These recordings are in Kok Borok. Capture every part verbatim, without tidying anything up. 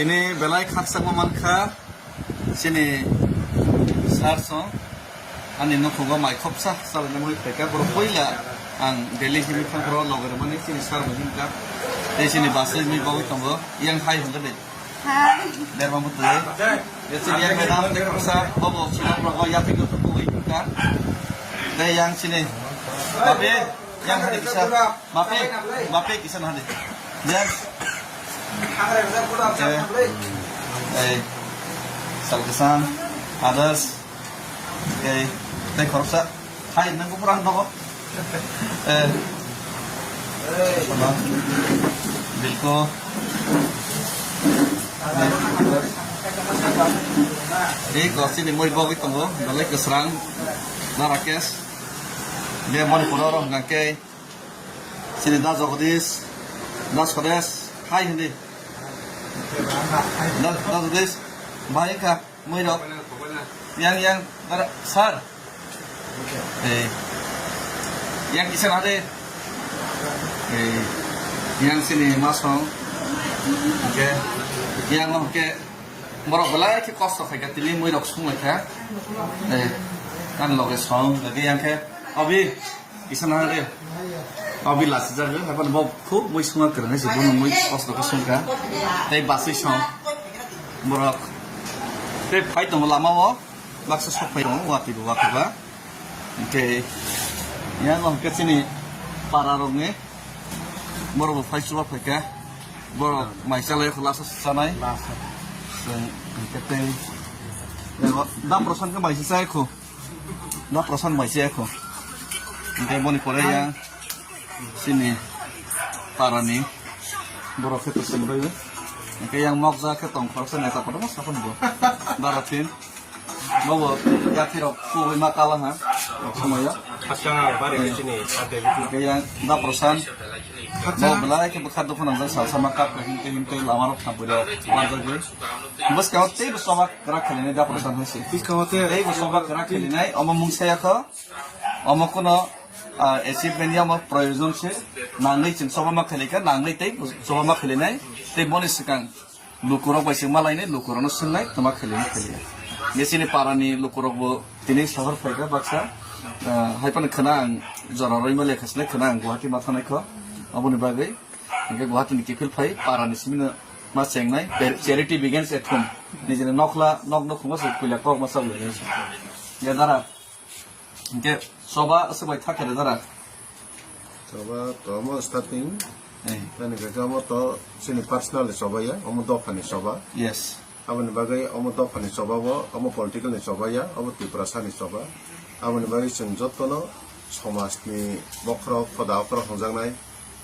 Ini belai khakchangma mankha, chini sir song, ani nokhugo mai khopsa, salai nangwi phaikha, borok puila ang Delhi himwi thangphuru loge rwmani chini sir bo himkha, tei chini bus rwmwi bagwi tongo, yang hai hwnkha de. Hai. Derma bwtwi. Chini yang madam tei khoroksa, bobo chini rogo yapri no thukwi himkha. Tei yang chini babe, yang hai kisa. Mapi, mapi kisa na di. Yes. Eh, eh, Salkasang, others. Eh, tei khoroksa. Hai, nang ko pura nogo. Eh. Sama. Bilko. Eh, ko sini moi bogi tongo. Dalai kesrang. Na Rakesh. Dia boni pura orang ngake. Sini Da Jagadish, Da Suresh, hai hindi. Da, Da Jagadish, bahai ka, moi rok. Yang, yang, dara, sir. Eh, yang kisa na de. Eh, yang sini masong. Oke. Yang oke. Borok belai khe kosto khaikha, tini moi rok sung laikha. Eh, kan loge song, lagi yang khe, Abi, kisa na re. Abi lasi jago, hapan bo khu moi sunga kerang si, bono moi kosto khe sungkha. Tei basui song. Borok. Tei phai tongo lama o, baksa sok phai tongo, wati bo wati ba. Oke. Yang oke chini para rok ni. Borok bo phai chuba phaikha. Borok mai chalai kho lasa sanai. Lasa. Chwng hwnkhe tei. Ego, da Prashan khe mai se chai kho. Da Prashan mai se kho. Hwnkhe boni pore yang sini parani borok khe to sini bai. Hwnkhe yang mokja khe tong khoroksa neta kotorma sakon bo. Dara tin. Bobo yathirok kubui ma kala ha. Somoyo. Khachang bari chini ade. Hwnkhe yang da Prashan. Bo belai khe bwkha dukhu nangjak sal sama kap kahim kahim tei lama rok thang bwrwi rok wanjagwi. Bwskang tei bo soba kwrak khalinai da Prashan hai se. Bwskang tei bo soba kwrak khalinai omo mung saya kho. Omo kuno, ah, achievement ya omo proyojon se. Nangwi chwng soba ma khalikha, nangwi tei bo soba ma khalinai. Tei boni swkang lukurok bai se malainai, lukurokno swngnai, toma khailini khailiya. Nge chini parani lukurok bo tini sohor phaikha baksa, ah, hai phano khwna ang jora roima lekha se khwna ang Guwahati ma thangnai kho. Aboni bagwi hwnkhe Guwahati ni kiphil phai parani simino ma chengnai, charity begins at home. Nijini nokla, nok nukhungo se puila kok ma chawi lai. Ya dara. Hingke soba aswk bai thakha de dara. Soba to omo starting. Eh. Ani kaka omo to chini personal ni soba ya, omo dopha ni soba. Yes. Aboni bagwi omo dopha ni soba bo, omo political ni soba ya, omo Tiprasa ni soba. Aboni bagwi chwng jotono somaj ni bokhorok, khoda okra hwnjaknai,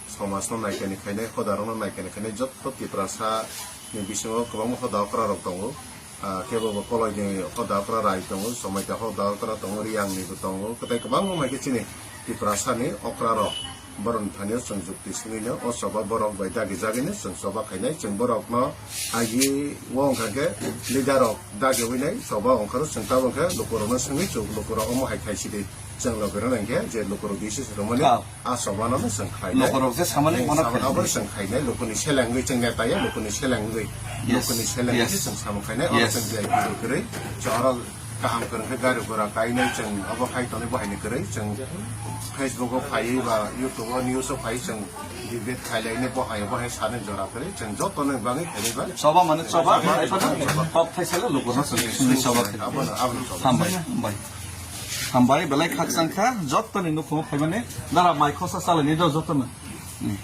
somajno naikani khainai, hodarokno naikani khainai, jotto Tiprasa ni bisingo kwbangma hoda okra rok tongo. Ah, kebo bo Koloi ni hoda okra rai tongo, Somaita hoda okra tongo, Riyang ni bo tongo, kwtai kwbangma mai khe chini Tiprasa ni okra rok. Borok ni thani o chwng jukti swngwi no o choba borok bai dagi jagwi no chwng choba khainai, chwng borok no agi o wngkha khe leader rok dagi wi nai choba wngkha ro chwng tabok khe lukurok no swngwi chwng lukurok omo hai khai sidi chwng logi rw nai khe je lukurok decision rwmani. Ah. A soba no chwng khainai. Lukurok je samani. Chwng mano samani khainai. Abo chwng khainai, lukuni selengwi chwng neta ya, lukuni selengwi. Yes. Lukuni selengwi. Yes. Chwng samung khainai, oro. Yes. Chwng V I P rw kwrwi, chwng oro kaham kwrwng khe gari gura kainai, chwng abo khai tonwi bo haini kwrwi, chwng Facebook o phaiwi ba YouTube o news o phaiwi chwng debate khailainai bo hai bo hai sani jora kwrwi, chwng joto no bagwi khainai ba. Soba mane soba, soba, hai pata soba. Kok thaisalo lukurok chwng soba. Abono, abono soba. Hambai, hambai. Hambai, belai khakchang kha, jottoni nukhungo phaimani, dara mai khosa chalaini do jotono. Hmm.